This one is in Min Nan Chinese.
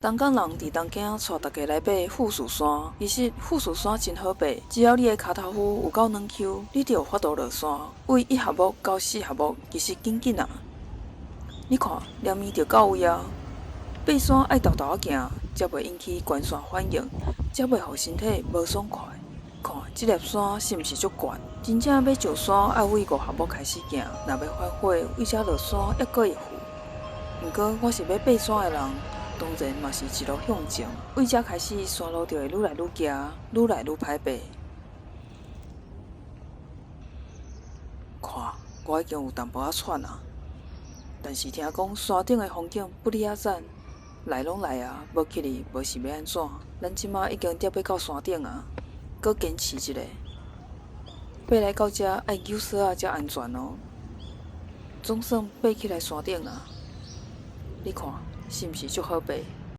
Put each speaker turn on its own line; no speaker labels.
東港人佇東京帶大家來爬富士山。其實富士山真好爬，只要你的跤頭趺有夠軟 Q，你就有法度落山。對一合目到四合目，其實緊緊啊。你看，連麵就到位啊。爬山愛沓沓仔行，才袂引起高山反應，才袂予身體無爽快。看，這粒山是毋是足懸？真正欲上山愛對五合目開始行，若欲反悔，對遮落山猶閣會赴。毋過我是欲爬山的人，當然嘛是一路向前。對遮開始，山路就會愈來愈崎，愈來愈歹爬。看，我已經有淡薄仔喘啊，但是聽講山頂的風景不離仔讚，來攏來啊，無去哩無是欲按怎？咱這馬已經踮欲到山頂啊，閣堅持一下。爬來到遮愛扭索仔才安全哦。總算爬起來山頂啊！你看，是毋是足好爬？